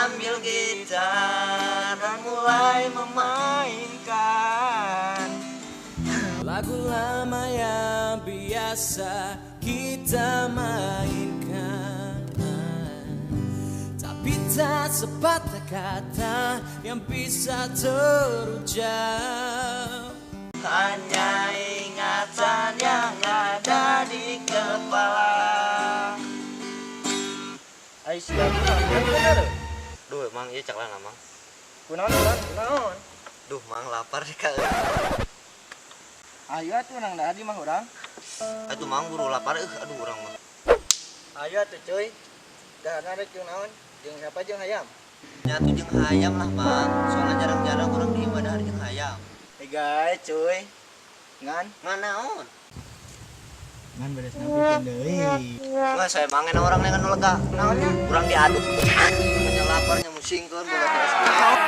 Ambil gitar dan mulai memainkan lagu lama yang biasa kita mainkan, tapi tak sepatah kata yang bisa terucap. Hanya ingatan yang ada di kepala. Ai sia kunaon bener? Duh, emang iya caklan, Mang. Kunaon, kunaon, kunaon? Duh, Mang, lapar sih kak. Ayo atuh nang dahar di mah urang. Atuh, Mang, buru lapar aduh urang mah. Ayo atuh, cuy. Daharna rek jeung naon? Jeung siapa, jeung hayam? Nyatu jeung hayam lah, Mang. Soalnya jarang-jarang urang di imah dahar jeung hayam. Eh guys, cuy. Ngan, Ngan naon? Ngan beres nabi deui. Nggak, saya mangen orang yang nu lega. Naonnya? Urang diaduk. Banyak laparnya musingkeun boga.